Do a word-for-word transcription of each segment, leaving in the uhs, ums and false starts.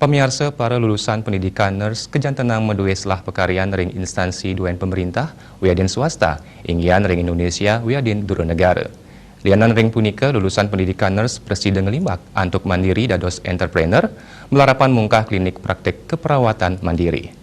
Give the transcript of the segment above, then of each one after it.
Pamiarsa, para lulusan pendidikan nurse kajantenang madué selah pakaryan ring instansi duén pemerintah wiadin swasta, inggian ring Indonesia wiadin dura negara. Lianan ring punika, lulusan pendidikan nurse prasida nglimbak antuk mandiri dados entrepreneur, malarapan mungkah klinik praktik keperawatan mandiri.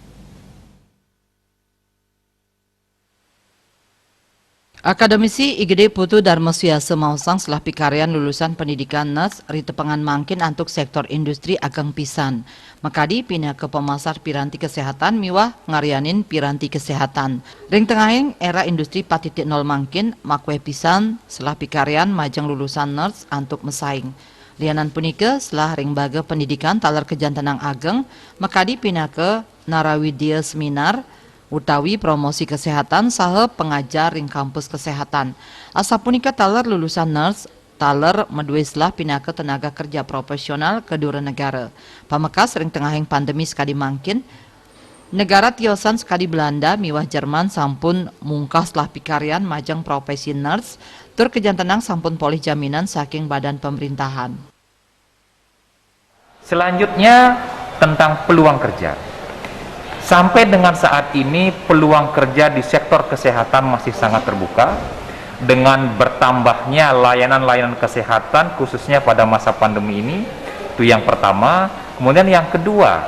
Akademisi I G D Putu Darma Suyasa maosang selah pikaryan lulusan pendidikan nurse ri tepengan mangkin antuk sektor industri ageng pisan. Makadi pinaka pemasar piranti kesehatan miwah ngaryanin piranti kesehatan. Ring tengahing era industri empat titik nol mangkin, makuéh pisan selah pikaryan majeng lulusan nurse antuk masaing. Lianan punika, selah ring baga pendidikan taler kajantenang ageng, makadi pinaka narawidya seminar, utawi promosi kesehatan saha pangajar ring kampus kesehatan. Asapunika taler lulusan nurse, taler madué selah pinaka tenaga kerja profesional ka dura negara. Pamekas, ring tengahing pandemi sakadi mangkin, negara tiosan sakadi Belanda miwah Jerman sampun mungkah selah pikaryan majeng profesi nurse, tur kajantenang sampun polih jaminan saking badan pemerintahan. Selanjutnya, tentang peluang kerja. Sampai dengan saat ini, peluang kerja di sektor kesehatan masih sangat terbuka. Dengan bertambahnya layanan-layanan kesehatan, khususnya pada masa pandemi ini, itu yang pertama. Kemudian yang kedua,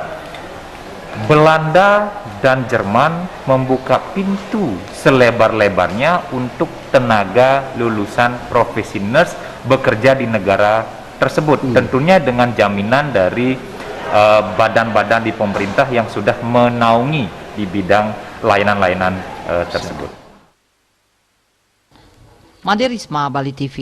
Belanda dan Jerman membuka pintu selebar-lebarnya untuk tenaga lulusan profesi nurse bekerja di negara tersebut. Hmm. Tentunya dengan jaminan dari, eh, badan-badan di pemerintah yang sudah menaungi di bidang layanan-layanan, eh, tersebut. Made Risma, Bali T V.